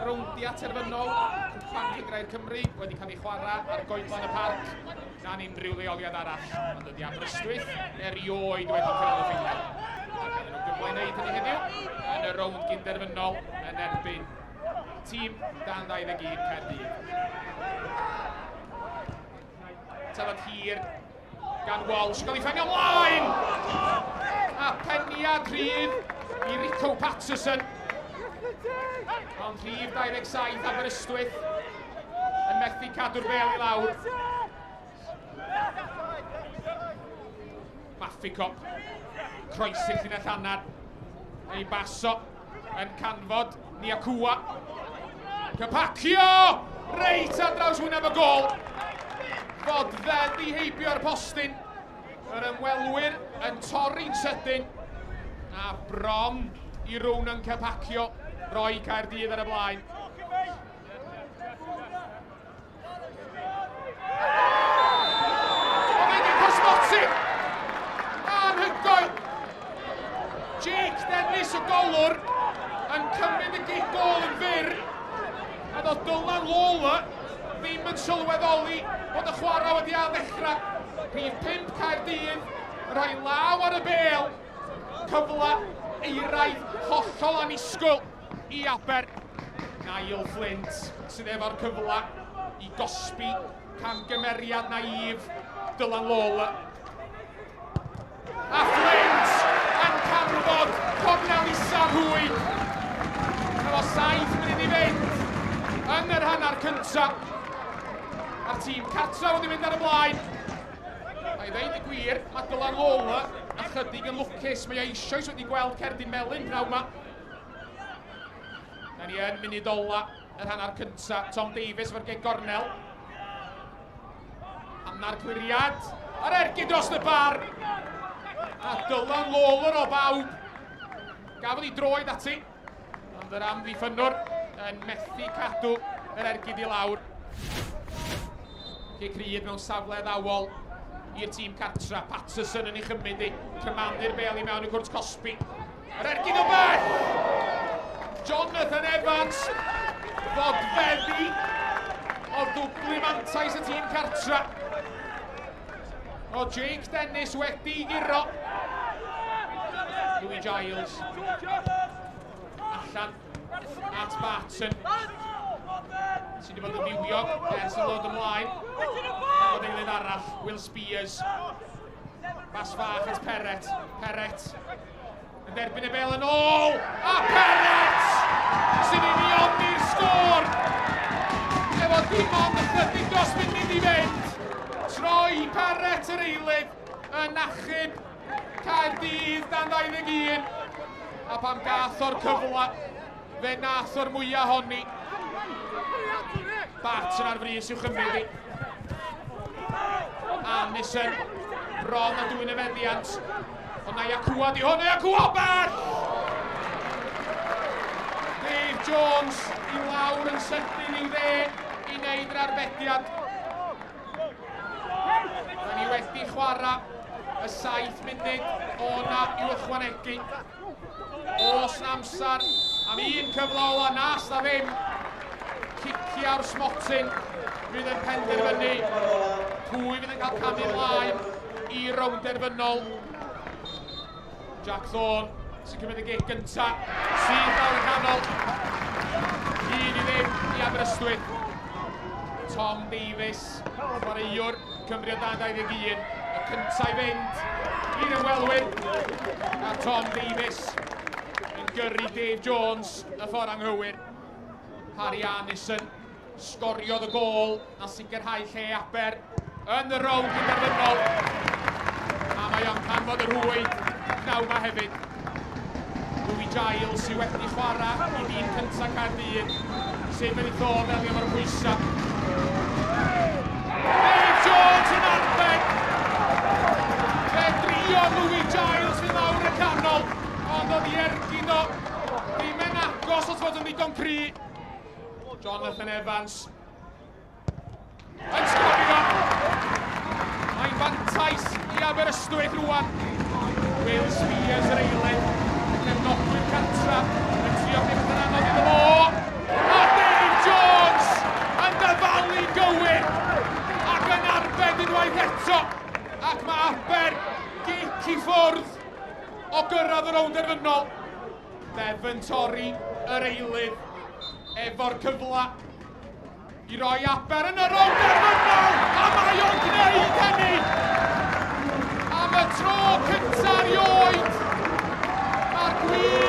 rowndiau terfynol Cwpan Cynghrair Cymru wedi cael ei chwarae ar Goedlan y Parc na'n unrhyw leoliad arall, ond dydy Aberystwyth erioed wedi cyrraedd y ffeinal. A ganddyn nhw gyfle i wneud hynny heddiw yn y rownd gynderfynol yn erbyn tîm dan 21 Caerdydd. Tafod hir gan Walsh, gael ei phenio ymlaen! A peniad rhydd i Rico Patterson. Ond rhif 27 Aberystwyth yn methu cadw'r bel i lawr. Mafico, croesi'r llinell hanner, ei baso yn canfod Niakua. Capacio! Reit ar draws wyneb y gol. Fodfedd i heibio'r postyn. Yr ymwelwyr yn torri'n sydyn. A bron i Ronan Capacio roi Caerdydd ar y blaen. Ond mae'n gic o'r smotyn! Anhygoel! Jake Dennis y golwr yn cymryd y gic gol yn fyr. A ddodd Dylan Lawler ddim yn sylweddoli bod y chwarae wedi ail ddechrau. Rhif 5 Caerdydd yn rhoi law ar y bêl. Cyfle eiraidd hollol annisgwyl i Aber. Niall Flint sydd efo'r cyfle i gosbi camgymeriad naïf Dylan Lawler. A Flint yn canfod cornel isa'r rhwyd. Efo 7 munud i fynd yn yr hanner cyntaf. A'r tîm cartra wedi mynd ar y blaen. A i ddeud y gwir, mae Dylan Lawler ychydig yn lwcus. Mae o eisoes wedi gweld cerdyn melyn pnawn yma. Da ni yn munud ola yr hanner cynta. Tom Davies efo'r geg gornel. Hanner cliriad. A'r ergyd dros y bar. A Dylan Lawler o bawb. Gafodd ei droed ati. Ond yr amddiffynnwr yn methu cadw yr ergyd i lawr. Cic rydd mewn safle addawol i'r tîm cartra. Patterson yn ei chymryd i. Cymanu'r bel i mewn i cwrt cosbi. Yr ergyd o bell! Jonathan Evans fodfeddi o ddwblu mantais y tîm cartra. O Jake Dennis wedi i guro. Louis Giles allan at Barton sydd wedi bod yn fywiog ers yn dod ymlaen. Bod eilydd arall, Will Spears. Bas fach at Perret. Perret yn derbyn y bel yn ôl. A Perret sy'n unioni'r sgôr. Efo dim ond ychydig dros munud i fynd. Troi Perret yr eilydd yn achub Caerdydd dan 21. A pan gath o'r cyfle, fe nath o'r mwyaf honni. Barton ar frys i'w chymryd i. Arnison, bron a dwy'n y feddiant. Ond na Iacua di hwn, Iacua bell! Dave Jones i lawr yn sydyn i'w dde i wneud yr arbediad. Da ni wedi chwarae y 7 munud o na i'w ychwanegu. Os na amser am un cyfle ola, na sa ddim. Ciciau'r smotyn fydd yn penderfynu pwy fydd yn cael camu ymlaen i rownd derfynol. Jack Thorne sy'n cymryd y gic gynta, sydd lawr y canol. 1-0 i Aberystwyth. Tom Davies, chwaraewr Cymru o dan 21, y cyntaf i fynd i'r ymwelwyr. A Tom Davies yn gyrru Dave Jones y ffordd anghywir. Harry Arnison sgoriodd y gôl a sicrhau lle Aber yn y rownd gynderfynol. A mae o'n canfod y rhwyd pnawn ma hefyd. Louis Giles sydd wedi chwarae i dîm cyntaf Caerdydd, sef wedi ddod ddelio efo'r pwysau. Dave Jones yn arbed! Fe drio Louis Giles fynd lawr y canol, ond oedd i ergyd o ddim yn agos at fod yn ddigon cry. Jonathan Evans Yn sgorio! Mae'n fantais i Aberystwyth rwan. Will Spears yr eilydd. Y cefnogwyr cartra yn trio gwneud yn anodd iddo fo. A Ac mae Aber gic i ffwrdd o gyrraedd y rownd derfynol. Bevan torri yr eilydd efo'r cyfle i roi Aber yn y rownd derfynol, a mae o'n gwneud hynny! Am y tro cyntaf erioed, mae'r gwir